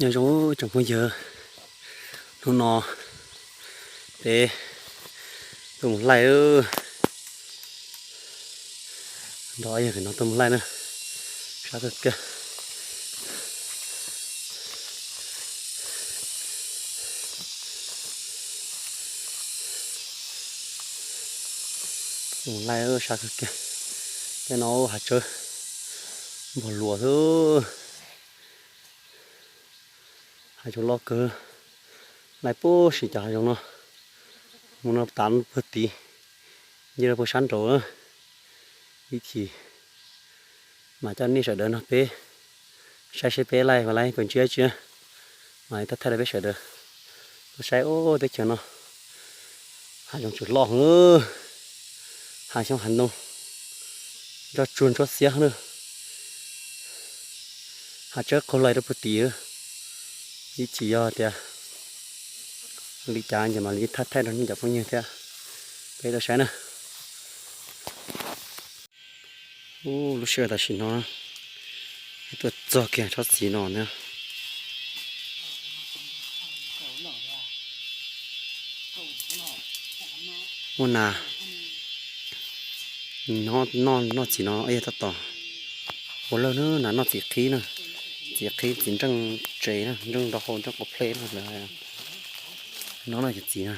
Nyob zoo tsoom phooj ywg, hnub no peb tuaj mus laij, nrog yawg no tuaj mus laij na, sab kawg kiag. Mus laij sab kawg kiag, tej no hav tsawb npog luas xwb. Hav zoov loj kawg, laij puag sim cov hav zoov no mus no tav puag tid, nce rau puag sab nraud. Ib chim mas coj nej sawv daws no peb saib seb peb laij puas laij puas ntsib tsi, mam li thaij thaij rau peb sawv daws tuaj saib. Ub, teb chaws no hav zoov tseem loj heev, hav xyoob hav ntoo, nroj tsuag nroj xiab na. Hav tsawb qaug lais rau puag tid. Ib chim yog tias li cas ces mam li thaij thaij rau nej cov phooj ywg thiab peb tau saib na. Ub, lub sij hawm tam sim no tuaj txog kiag tsob txiv no na. Muaj nas noj, noj txiv no, tab tom ua lawj na, nas noj txiv qhib na, txiv qhib txiv nreej tsev na, nreej nrau hau nreej qau plej na lawv hais. No no cov txiv na,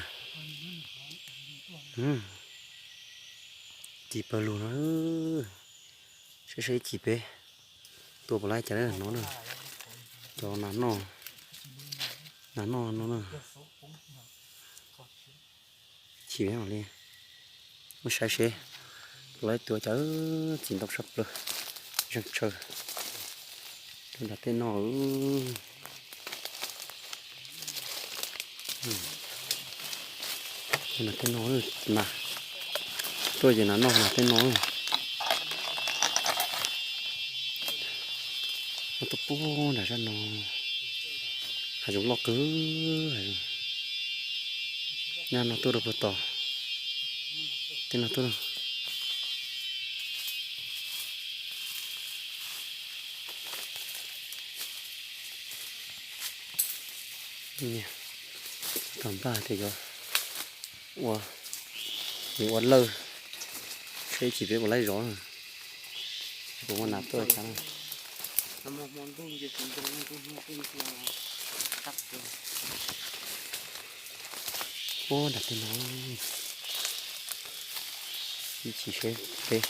txiv pawg lug no, saib saib ib chim peb tua puas laib cas no na, cov nas noj, nas noj no na. Chim li, muab saib seb puas laib tua cas, txiv ntau tshaj plaws, zeeg tsawv. Rau nram tej no, rau nram tej no, nas tuaj ces nas noj nram tej no. Tuaj pub nram zaj no, hav zoov loj kawg. Nyob no tuaj rau puag tom, tej no tuaj. Tom npaj tias yuav ua, yuav ua lawj, saib ib chim peb puas laib zov, puas muaj nas tuaj cas. Puag nram tej no, ib chim seb peb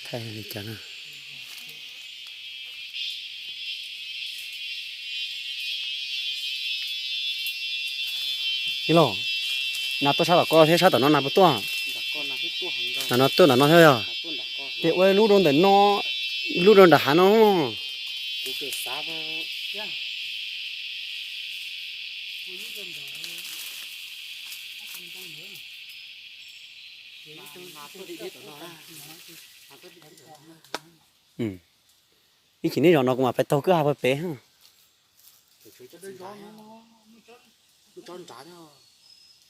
thaij li cas na. Ib los, nas tuaj sab tom ko thiab sab tom no nas puas tuaj? Nas no tuaj nram no thiab yog? Ces ua lub rau ntawm no, lub rau nram hav no. Ib chim nej zov no kuv mam pais taug kwj ha pem.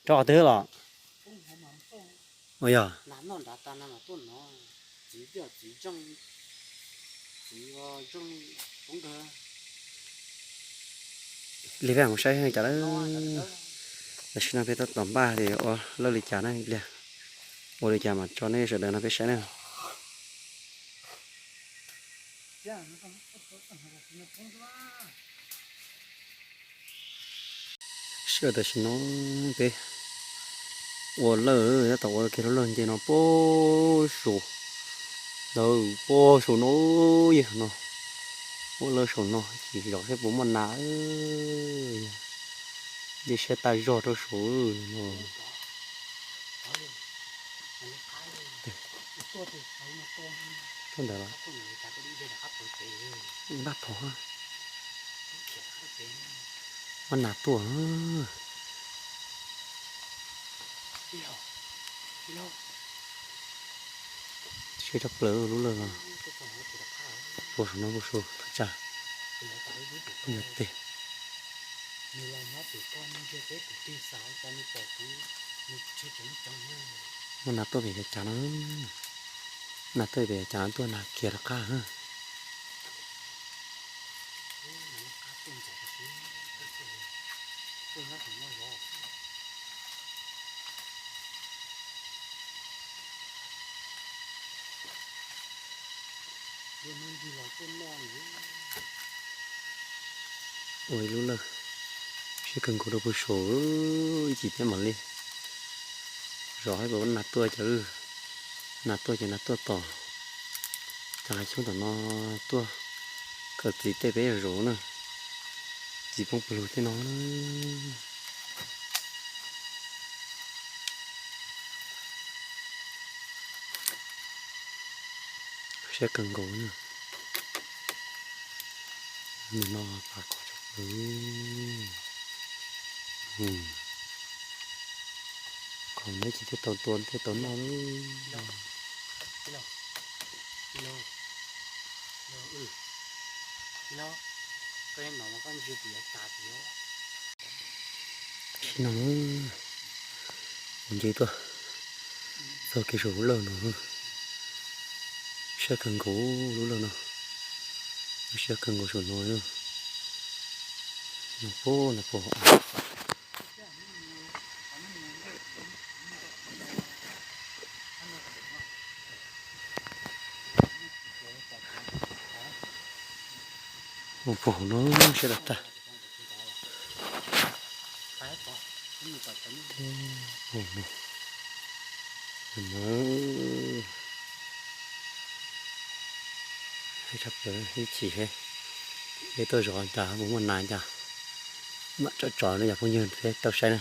Rov qhov twg los? Ua yog li peb mus saib cas lawm. Tam sim no peb tab tom npaj tias ua lawj li cas na, ua li cas mam tso nej sawv daws no peb saib na. Sij hawm tam sim no peb ua lawj, tab tom ua kiag lub lawj nce no puag saum, lawm puag saum no, yog no, ua lawj saum no ces zov seb puas muaj nas. Nce siab tag zog rau saum no. Tuaj ntawd los, npaj phom, muab nas tuaj. Siab tshaj plaws lub lawj no. Puag saum no puag saum thaj tsam, puag nram tej. Muaj nas tuaj pem cas cas no. Nas tuaj pem cas tuaj nas kiag rov qab. Ua ib lub lawj, siab kawg nkaus rau puag saud, ib chim thiab mam li zov. Hais kom nas tuaj cov, nas tuaj ces nas tuaj tos. Cov hav xyoob tom no tuaj kawm txiv tej peb yog zov na, txiv poob puag lug tej no na. Siab kawg nkaus na. Nim no pas kom tshaj plaws. Kom neb tsis thiaj tau tua thiaj tau noj. Sim no mus nce tuaj txog kev saum lub lawj no. Siab kawg nkaus lub lawj no, siab kawg nkaus saum no. No puag no puag. Mus puag no siab tag tag. Mus no, tshaj plaws ib chim peb tuaj zov cas puas muaj nas cas, mam tso tso no yog phooj ywg thiab tau saib na.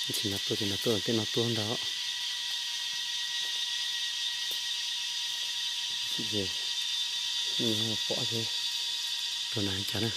Ib chim nas tuaj ces nas tuaj tej no tuaj ntag. Ib chim ces pom thiab, tus nas cas na.